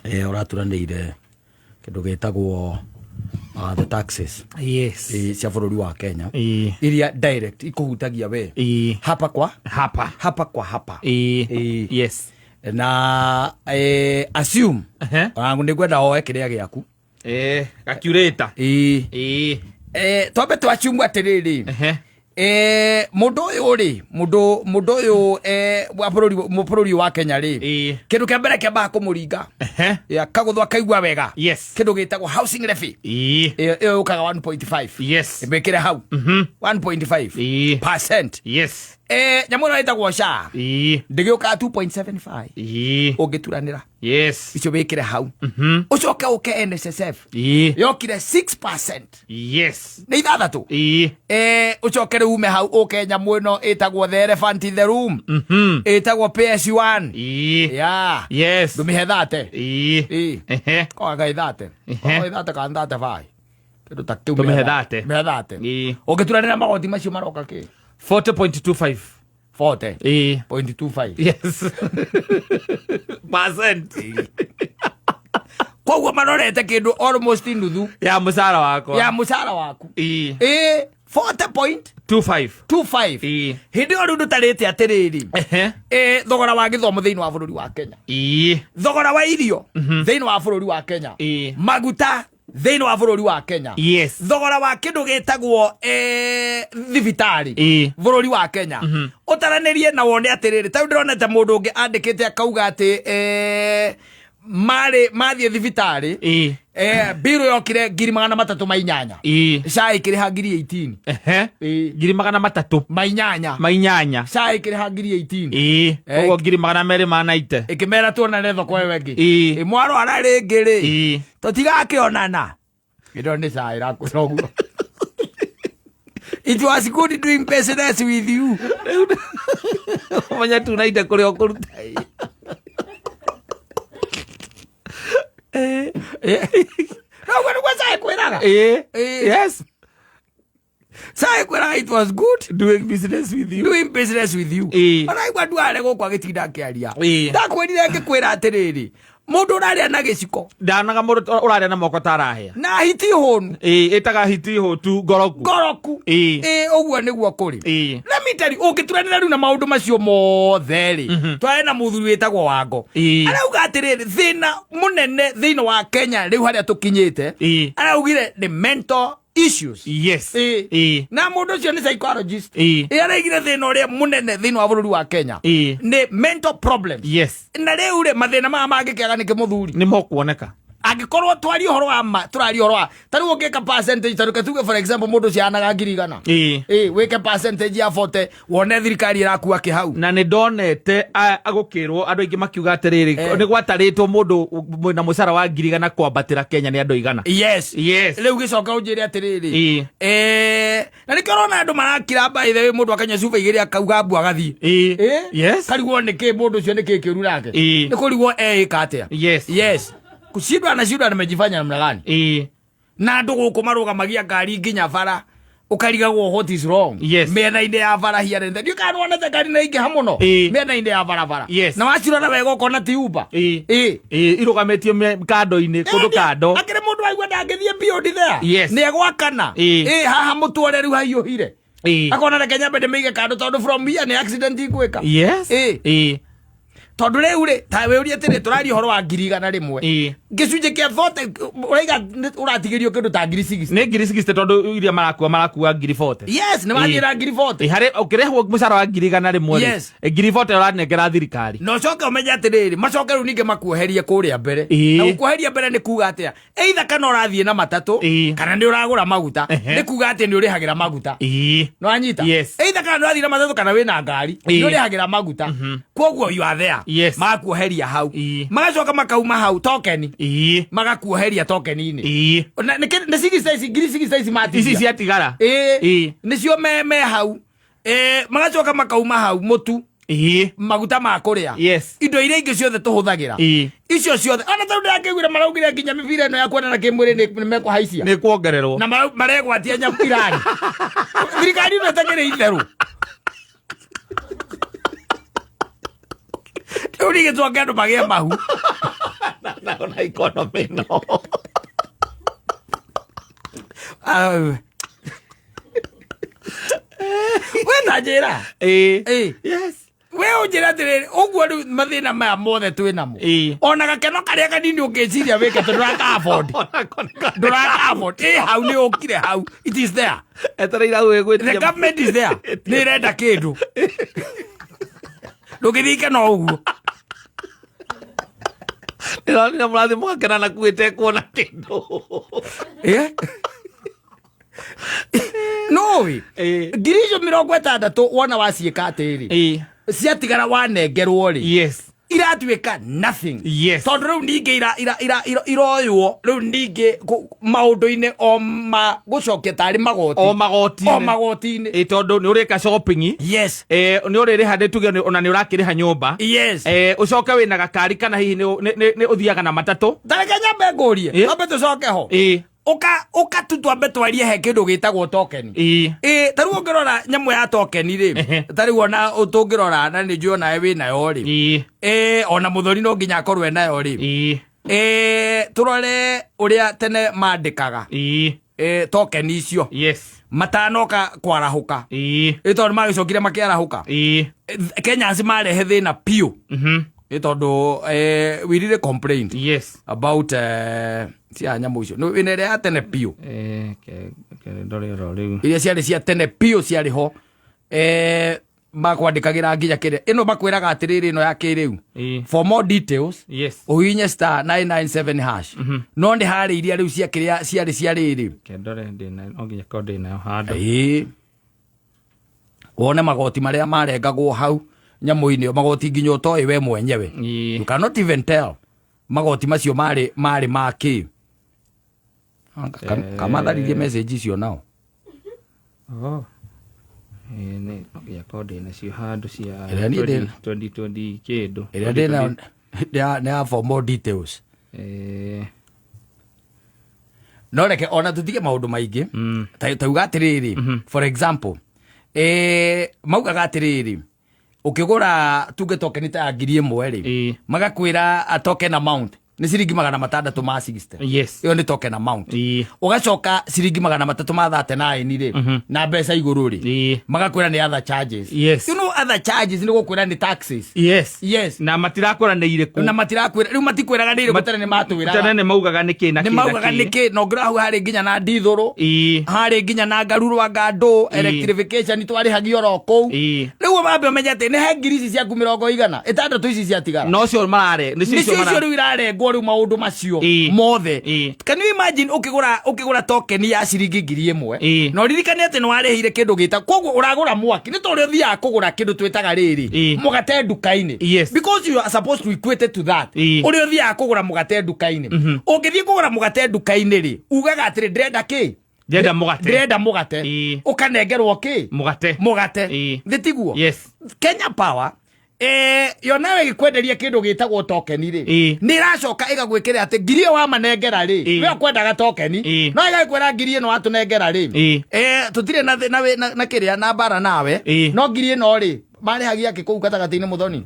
Ũraturanĩire kĩndũ gĩtagwo the taxes cia bũrũri wa Kenya iria direct ikũhutagia we hapa kwa hapa hapa kwa hapa. Na assume ona nĩngwenda woe kĩrĩa gĩaku. Calculator. Twambe twaciumu atĩrĩrĩ, mũndũ ũyũ rĩ, mũndũ ũyũ wa bũrũri wa Kenya rĩ, kĩndũ kĩa mbere kĩambaga kũmũringa ya kagũthwo akaigua wega, kĩndũ gĩtagwo housing levy. Ĩyo yũkaga 1.5. Mĩkĩre hau 1.5 percent. Nyamũ ĩno ĩtagwo SHA ndĩgĩũkaga 2.75 ũngĩturanĩra icio wĩkĩre hau. Ũcoke ũke NSSF yokire 6%. Nĩ 6. Ũcoke rĩu ume hau ũke nyamũ ĩno ĩtagwo the elephant in the room, ĩtagwo PS1. Ya ndũmĩhe 30. Koga 30. Koga 30 kana 35, kĩndũ ta kĩu. Tũmĩhe 30. Mĩhe 30. Ũngĩturanĩra magoti macio maroka kĩ? 40.25. 40 .25. Yes. Percent. Koguo marorete kĩndũ almost nuthu ya mũcara wakwa. Ya mũcara waku. 40.25. 25. Hĩndĩ ĩyo rĩu ndũtarĩte atĩrĩrĩ, thogora wa gĩthomo thĩinĩ wa bũrũri wa Kenya, thogora wa irio thĩinĩ wa bũrũri wa Kenya, maguta thĩinĩ wa bũrũri wa Kenya, thogora wa kĩndũ gĩtagwo thibitarĩ bũrũri wa Kenya. Ũtaranĩrie na wone atĩrĩrĩ, tarĩu ndĩronete mũndũ ũngĩ andĩkĩte akauga atĩ marĩ mathiĩ thibitarĩ, biru yokire 308,000. SHA ĩkĩrĩha 18,000. 308,000. 8. 8. SHA ĩkĩrĩha 18,000. Koguo 290,000. Ĩkĩmera tuonane thoko ĩyo ĩngĩ. Mwarwara rĩngĩ rĩ, tũtigakĩonana. Ĩno nĩ SHA ĩrakwĩra ũguo. It was good doing business with you. Menya tu naite kũrĩa ũkũruta. No ũguo nĩguo SHA ĩkwĩraga. SHA ĩkwĩraga it was good doing business with you. Doing business with you. Ona igua ndware gũkũ agĩtinda akĩaria. Ndakwĩrire ngĩkwĩra atĩrĩrĩ, mũndũ ũrarĩa na gĩciko Ndanaga mũndũ ũrarĩa na moko ta arahĩa. Na hiti hũnu. Ĩtaga hiti hũtu ngoroku. Ngoroku. Ũguo nĩguo kũrĩ. Let me tell you, ũngĩturanĩra rĩu na maũndũ macio mothe rĩ, tware na mũthuri wĩtagwo Wango, arauga atĩrĩrĩ, thĩna mũnene thĩinĩ wa Kenya rĩu harĩa tũkinyĩte, araugire nĩ mental issues. Na mũndũ ũcio nĩ psychologist. Araigire thĩna ũrĩa mũnene thĩinĩ wa bũrũri wa Kenya nĩ mental problems. Na rĩu rĩ, mathĩna maya mangĩkĩaga nĩkĩ mũthuri? Nĩ mokuoneka. Angĩkorwo twarie ũhoro wa ma, tũraria ũhoro wa ta rĩu ũngĩka percentage, ta reke tuge for example mũndũ ũcio anaga 100,000, wĩke percentage ya 40 wone thirikari ĩrakua kĩ hau. Na nĩ ndonete gũkĩrwo andũ aingĩ makiuga atĩrĩrĩ, nĩ gwatarĩtwo mũndũ na mũcara wa 100,000 kwambatĩra Kenya nĩ andũ 100. Rĩu gĩcoka ũnjĩre atĩrĩrĩ, na nĩkĩo ũrona andũ marakira by the way, mũndũ akanyua cuba 2 akauga mbu agathiĩ. Karigwo nĩkĩ mũndũ ũcio, nĩkĩ kĩũru nake? Nĩ kũrigwo eĩka atĩa. Yes, kushindwa anashindwa, nimejifanya namna gani? Na andũ gũkũ marũgamagia ngari nginya bara ũkarigagwo what is wrong. Mĩena-inĩ ya bara here and there. Ndiũĩ kana nĩwonete ngari na ingĩha mũno mĩena-inĩ ya barabara. Na wacirora wega ũkona ti Uber. Irũgamĩtio kando-inĩ kũndũ kando. Akĩrĩ mũndũ waigua ndangĩthiĩ beyond there. Nĩ egwakana. Haha mũtware rĩu haiyũhire. Akona reke nyambe ndĩmĩige kando tondũ from here nĩ accident igwĩka. Tondũ rĩu rĩ, ta wĩũrie atĩrĩ, tũraria ũhoro wa 100,000, gĩcunjĩ kĩa 40 ũraiga ũratigĩrio kĩndũ ta 60,000. Nĩ 60,000 tondũ iria marakua 40,000. Yes, nĩ wathiĩ na 40,000. Harĩ ũkĩrĩhwo mũcara wa 100,000 rĩ, 40,000 ũranengera thirikari. Na ũcoke ũmenye atĩrĩrĩ, macoke rĩu ningĩ makuoherie kũrĩa mbere. Na gũkuoheria mbere nĩ kuga atĩa? Either kana ũrathiĩ na matatũ, kana nĩ ũragũra maguta. Nĩ kuga atĩ nĩ ũrĩhagĩra maguta. Nĩ wanyita? Yes. Either kana nĩ ũrathiĩ na matatũ kana wĩna ngari, nĩ ũrĩhagĩra maguta. Koguo you are there. Magakuoheria hau. Magacoka makauma hau token. Magakuoheria token-inĩ. Na nĩ 60 ici, 60,000 ici matigia. Ici ciatigara. Nĩcio me hau. Magacoka makauma hau mũtu, maguta ma kũrĩa, indo iria ingĩ ciothe tũhũthagĩra, icio ciothe. Ona tarĩu ndĩrakĩiguire maraugire nginya mĩbira ĩno ya kuonana kĩmwĩrĩ nĩ mekũhaicia. Nĩ kuongererwo. Na maregwatia nyamũ irani. Thirikari ĩno ĩtakĩrĩ itherũ. Rĩu ningĩ twange andũ magĩe mahu. Na economy no. Ah. We ta njĩra. Ĩĩ. Ĩĩ. Yes. We ũnjĩra atĩrĩrĩ, ũguo rĩu mathĩna maya mothe twĩ namo. Ĩĩ. Ona gakeno karĩa kanini ũngĩciria wĩke tondũ ndũraka afford. Onako nĩ ka- Ndũraka afford. Ĩ hau nĩ ũkire hau. It is there. Etereire hau The ĩgwĩtie. government is there. Nĩ ĩrenda kĩndũ. Ndũngĩthiĩ ikeno ũguo. Ndĩronire mũrathi mũgakena na kuĩte kuona kĩndũ. Eh? Nũĩ. Ĩĩ. 60,000 wona waciĩka atĩrĩ. Ĩĩ. Ciatigara wanengerwo rĩ. Yes. Iratuĩka nothing. Yes. Tondũ rĩu ningĩ iroywo rĩu ningĩ maũndũ-inĩ o ma gũcokia tarĩ magoti. O magoti-inĩ. O magoti-inĩ. Ĩĩ tondũ nĩ ũrĩka shopping. Yes. Nĩ ũrĩrĩha nĩ tuge ona nĩ ũrakĩrĩha nyũmba. Yes. Ũcoke wĩna gakari kana hihi nĩ ũthiaga na matatũ. Tareke nyambe ngũrie. Ĩĩ. Twambe tũcoke ho. Ĩĩ. Ũka ũka tu twambe twarie he kĩndũ gĩtagwo token. Ĩĩ. Ĩĩ, ta rĩu ũngĩrora nyamũ ya token rĩ, Ehe. ta rĩu ona tũngĩrora na nĩ njũĩ onawe wĩ nayo rĩ. Ĩĩ. Ĩĩ, ona mũthoni no nginya akorwo enayo rĩ. Ĩĩ. Ĩĩ, tũrore ũrĩa tene mandĩkaga. Ĩĩ. Ĩĩ, token icio. Yes. Matanoka kwarahũka. Ĩĩ. Ĩĩ, tondũ magĩcokire makĩarahũka. Ĩĩ. Kenyans marehe thĩna biũ. Mhm. Ĩĩ, tondũ we really complained. Yes. About cia nyamũ icio. Nĩ wĩna ĩrĩa ya tene biũ. Ke ndore oro rĩu. Iria ciarĩ cia tene biũ ciarĩ ho. Makwandĩkagĩra nginya kĩrĩa. Ĩno makwĩraga atĩrĩrĩ ĩno ya kĩrĩu. Ĩĩ. For more details, Yes. ũhihinye star 997 hash. No nĩ harĩ iria rĩu cia kĩrĩa ciarĩ cia rĩrĩ. Ke ndore ndĩna no nginya korwo ndĩnayo handũ. Ĩĩ. Wone magoti marĩa marengagwo hau nyamũ-inĩ ĩyo, magoti nginya ũtoĩ we mwenyewe. Ĩĩ. You cannot even tell magoti macio marĩ ma kĩ. Kamatharirie message icio nao. Oh. Ĩĩ, nĩ no nginya korwo ndĩnacio handũ cia Ĩrĩa niĩ ndĩ- 2020 kĩndũ. Ĩrĩa ndĩnayo nĩ ya for more details. Ĩĩ. No reke ona tũtige maũndũ maingĩ. Tauga atĩrĩrĩ, for example, maugaga atĩrĩrĩ, ũkĩgũra tuge token ta ya 1,000 rĩ, Ĩĩ. magakwĩra a token amount nĩ ciringi magana matandatũ ma 60. Yes. Ĩyo nĩ token amount. Ĩĩ. Ũgacoka ciringi magana matatũ ma 39 rĩ, na mbeca igũrũ rĩ, Ĩĩ. magakwĩra nĩ other charges. Yes. You know other charges nĩ gũkwĩra nĩ taxes. Yes. Yes. Na matirakwĩra nĩ irĩkũ. Na matirakwĩra, rĩu matikwĩraga nĩ irĩkũ, tene nĩ matwĩraga. Tene nĩ maugaga nĩ kĩ na Nĩ kĩ na maugaga nĩ kĩ. kĩ, na ũngĩrora hau harĩ nginya na ndithũrũ. Ĩĩ. Harĩ nginya na ngarurwa ngandũ, electrification twarĩhagia oro kũu. Ĩĩ. Rĩu wambe ũmenye atĩ nĩ he ngiri ici ciaku mĩrongo igana, ĩtandatũ ici ciatigara. No cio marare, nĩcio Nĩcio icio icio mara. rĩu irarengwo rĩu maũndũ macio Ĩĩ. mothe. Ĩĩ. Can you imagine ũkĩgũra token ya ciringi 1,000? Ĩĩ. Na ũririkane atĩ nĩ warĩhire kĩndũ gĩta, koguo ũragũra mwaki, nĩ ta ũrĩa ũthiaga kũgũra kĩndũ twĩtaga rĩrĩ, Ĩĩ. mũgate nduka-inĩ. Yes. Because you are supposed to equate it to that. Ĩĩ. Ũrĩa ũthiaga kũgũra mũgate nduka-inĩ. Ũngĩthiĩ kũgũra mũgate nduka-inĩ rĩ, ugaga atĩrĩ ndĩrenda kĩ? Ndĩrenda mũgate. Ndĩrenda mũgate. Ĩĩ. Ũkanengerwo kĩ? Mũgate. Mũgate. Ĩĩ. Thĩ tiguo? Yes. Kenya Power, yo nawe ĩgĩkwenderia kĩndũ gĩtagwo token rĩ, Ĩĩ. nĩ ĩracoka ĩgagwĩkĩra atĩ ngiri ĩyo wamanengera rĩ, Ĩĩ. we ũkwendaga token, Ĩĩ. no ĩgagĩkwĩra ngiri ĩno watũnengera rĩ, Ĩĩ. tũtirĩ na kĩrĩa na mbara nawe, Ĩĩ. no ngiri ĩno rĩ, marĩhagia kĩ kũu gatagatĩ-inĩ mũthoni?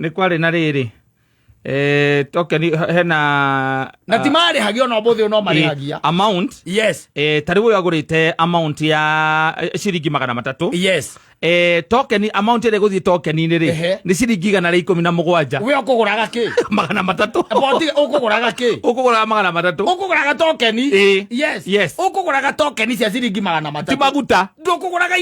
Nĩ kwarĩ na rĩrĩ. Token hena Na ti marĩhagia ona ũmũthĩ ũyũ no marĩhagia. Amount. Yes. Ta rĩu ũyũ agũrĩte amount ya ciringi magana matatũ. Yes. Token amount ĩrĩa ĩgũthiĩ token-inĩ rĩ, Ehe. nĩ ciringi igana rĩa ikũmi na mũgwanja. We ũkũgũraga kĩ? Magana matatũ. Boti ũkũgũraga kĩ? Ũkũgũraga magana matatũ. Ũkũgũraga token? Ĩĩ. Yes. Yes. Ũkũgũraga token cia ciringi magana matatũ. Ti maguta. Ndũkũgũraga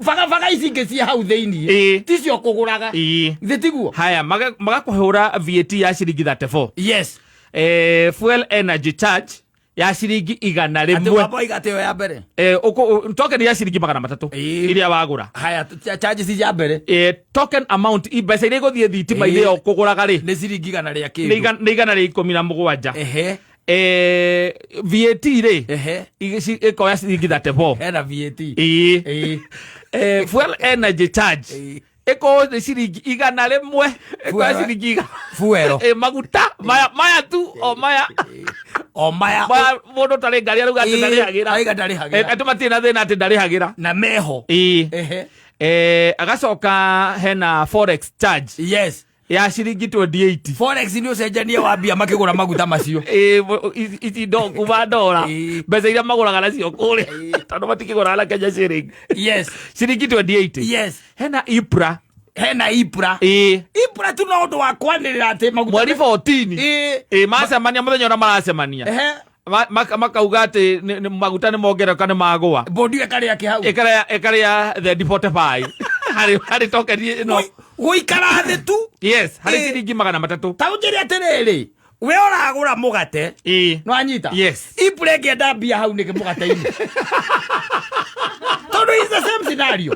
bagabaga ici ingĩ cia hau thĩiniĩ. Ĩĩ. Ticio ũkũgũraga. Ĩĩ. Thĩ tiguo? Haya, magakũhũra VAT ya ciringi 34. Yes. Fuel energy charge ya ciringi igana Atĩ rĩmwe. wamba waiga atĩ ĩyo ya mbere. Token ya ciringi magana matatũ Ĩĩ. iria wagũra. Haya, charges cia mbere. Token amount, mbeca iria igũthiĩ thitima-inĩ Ĩĩ. ĩyo ũkũgũraga rĩ, Nĩ ciringi igana rĩa nĩ kĩndũ. nĩ igana rĩa ikũmi na mũgwanja. Ehe. VAT rĩ, Ehe. ĩkoya ciringi 34. Hena VAT. Ĩĩ. Ĩĩ. Fuel energy charge. Ĩĩ. Ĩkorwo nĩ ciringi igana rĩmwe. Ĩkoya Fuel. ciringi igana. Fuel. Maguta maya, maya tu, o maya. O maya. Maya mũndũ ũtarĩ ngari arauga atĩ Ĩĩ, ndarĩhagĩra. arauga ndarĩhagĩra. Andũ matirĩ na thĩna atĩ ndarĩhagĩra. Na meho. Ĩĩ. Ehe. Agacoka hena forex charge Yes. ya ciringi 28. Forex nĩ ũcenjania wa mbia makĩgũra maguta macio. Ici ndo kuma ndora mbeca iria magũraga nacio kũrĩa, tondũ matikĩgũraga na Kenya shilling. Ciringi 28. Hena IPRA. Hena IPRA. IPRA tu no ũndũ wa kwanĩrĩra atĩ maguta Mweri 14. Macemania mũthenya ũrĩa maracemania, makauga atĩ maguta nĩ mongerereka, nĩ magũa. Bodi ĩkarĩa kĩ hau? Ĩkarĩa thendi 45 harĩ token ĩno. Gũikara thĩ tu. Yes, harĩ ciringi 300. Ta ũnjĩre atĩrĩrĩ, we ũragũra mũgate, nĩwanyita? Yes. IPRA ĩngĩenda mbia hau nĩkĩ mũgate-inĩ? Tondũ it's the same scenario.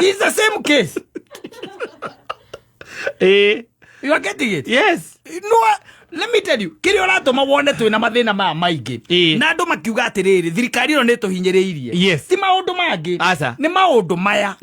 It's the same case. You are getting it? Yes. No, let me tell you, kĩrĩa ũratũma wone twĩna mathĩna maya maingĩ na andũ makiuga atĩrĩrĩ, thirikari ĩno nĩ ĩtũhinyĩrĩirie, ti maũndũ mangĩ, Aca. nĩ maũndũ maya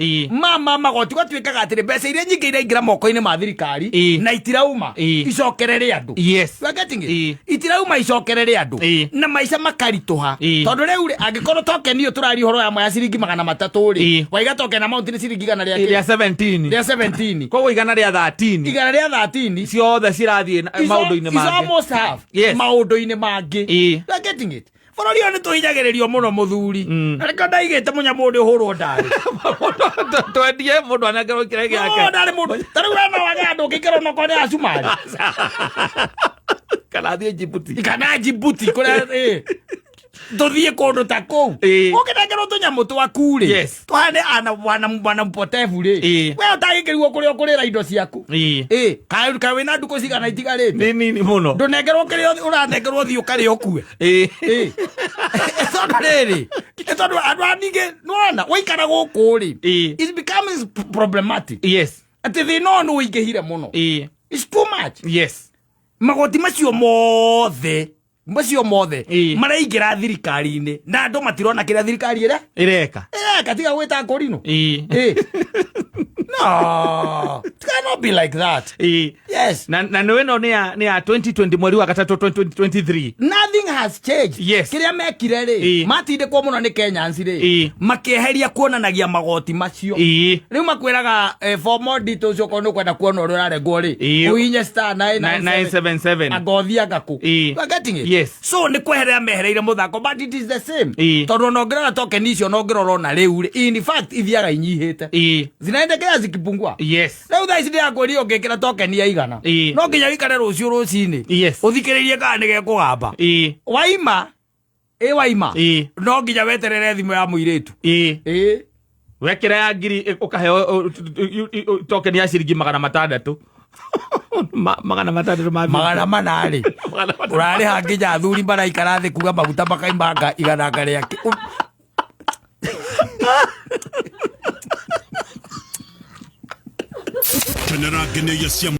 ma magoti. Gwatuĩkaga atĩrĩ, mbeca iria nyingĩ iraingĩra moko-inĩ ma thirikari na itirauma icokerere andũ. You are getting it? Itirauma icokerere andũ na maica makaritũha, tondũ rĩu rĩ, angĩkorwo token ĩyo tũraria ũhoro ya ya ciringi 300 rĩ, waiga token amount nĩ ciringi igana rĩa rĩa 17. Rĩa 17. Koguo 113. 113. Ciothe cirathiĩ maũndũ-inĩ Is mangĩ. almost half. Maũndũ-inĩ mangĩ. You are getting it? Bũrũri ũyũ nĩ tũhinyagĩrĩrio mũno, mũthuri, na nĩkĩo ndaigĩte mũnyamũ ũrĩ ũhũrwo ndarĩ. Twendie mũndũ anengerwo kĩrĩa gĩake. Ndarĩ mũndũ ta rĩu we no wage andũ ũngĩikara onokorwo nĩ acumari. Kana athiĩ Djibouti. Kana Djibouti kũrĩa tũthiĩ kũndũ ta kũu, ũkĩnengerwo tũnyamũ twaku rĩ, tũhane ana bwana bwana mpotevu rĩ, we ũtagĩkĩrigwo kũrĩa ũkũrĩra indo ciaku. Kaĩ wĩna ndukũ cigana itigarĩte? Nĩ nini mũno. Ndũnengerwo kĩrĩa ũranengerwo, thiĩ ũkarĩa ũkue. Tondũ rĩrĩ, nĩ tondũ andũ a ningĩ nĩwona waikara gũkũ rĩ, it becomes problematic, atĩ thĩna ũyũ nĩ ũingĩhire mũno. It's too much. Magoti macio mothe, macio mothe maraingĩra thirikari-inĩ na andũ matirona kĩrĩa thirikari ĩrĩa ĩreka. Ĩreka, tiga gwĩta kũrinũ. No, it cannot be like that. Yes. Na nĩ ĩno nĩ ya 2020, mweri wa gatatũ 2023. Nothing has changed. Kĩrĩa mekire rĩ, matindĩkwo mũno nĩ Kenyans rĩ, makĩeheria kuonanagia magoti macio. Rĩu makwĩraga, for more details, okorwo nĩ ũkwenda kuona ũrĩa ũrarengwo rĩ, ũhinye *997 977. Angothi anga kũ. You are getting it? Yes. So nĩ kweherera mehereire mũthako, but it is the same, tondũ ona ũngĩrora token icio, ona ũngĩrora ona rĩu rĩ, in fact ithiaga inyihĩte, zinaendelea zikipungua. Rĩu thaa ici ndĩrakwĩria, ũngĩkĩra token ya 100, no nginya wĩikare rũciũ rũcinĩ ũthikĩrĩrie kana nĩ gekũgamba. Waima ĩ waima, no nginya weterere thimũ ya mũirĩtu. Wekĩra ya 1000, ũkaheo token ya ciringi 600. 600 ma 400 rĩ, 400. Ũrarĩha nginya athuri maraikara thĩ kuga maguta makaimanga igananga rĩake. Kenera ngenĩia cia.